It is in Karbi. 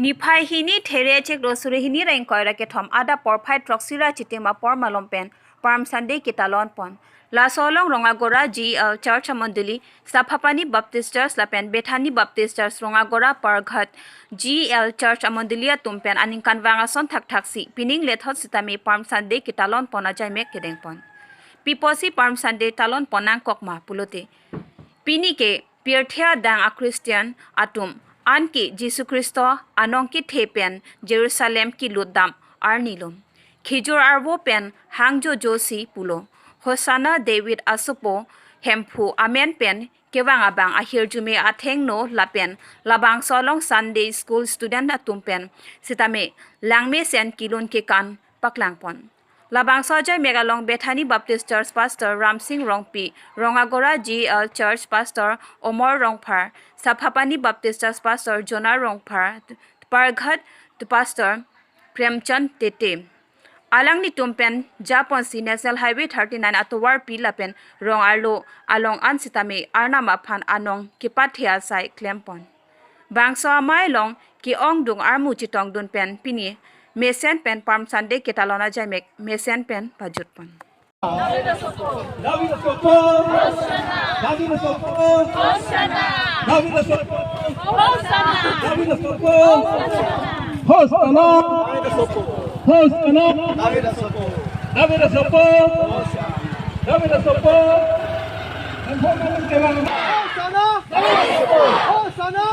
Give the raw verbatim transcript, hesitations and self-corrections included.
Niphai hini There chiklo suri hini ra ingkoi ra kethom adap porphai throksi ra chitim apor malom pen Palm Sunday ketalon pon. Laso along Rongagora G E L Church amondoli, Saphapani Baptist Church lapen Bethany Baptist Church Rongagora, Parghat G E L Church amondoli atum pen aningkanvang ason thakthaksi pining lethot sitame Palm Sunday ketalon pon ajaimek kedeng pon. Pi apotsi Palm Sunday talon pon nangkok ma pulote, pini ke pirthe adang a-Christian atum anke Jisu Khristo anong kethe pen Jerusalem kelut dam arnilo. Khijur arvo pen hangjojosi pulo. Hosanna David asopo Hemphu amen pen kevang abang ahirjume athengno lapen labangso along Sunday School student atum pen sitame langmesen kelun kekan paklang pon. Labangso ajaimek along Bethany Baptist Church Pastor Ramsing Rongpi, Rongagora G E L Church Pastor Omor Rongphar, Saphapani Baptist Church Pastor Jonah Rongphar, Parghat Pastor Premchand Tete. Alanglitum pen japonsi National Highway thirty-nine atovarpi lapen rong arlo along an sitame Arnam aphan anong kepathe asai klem pon. Bangso amei along ke-ongdung armu chetongdun pen pini mesen pen Palm Sunday ketalon ajaimek mesen pen pajut pon. David asopo. David asopo. David asopo. David asopo. Hosanna. Hosanna. David asopo. David asopo. David asopo. Hosanna. Hosanna.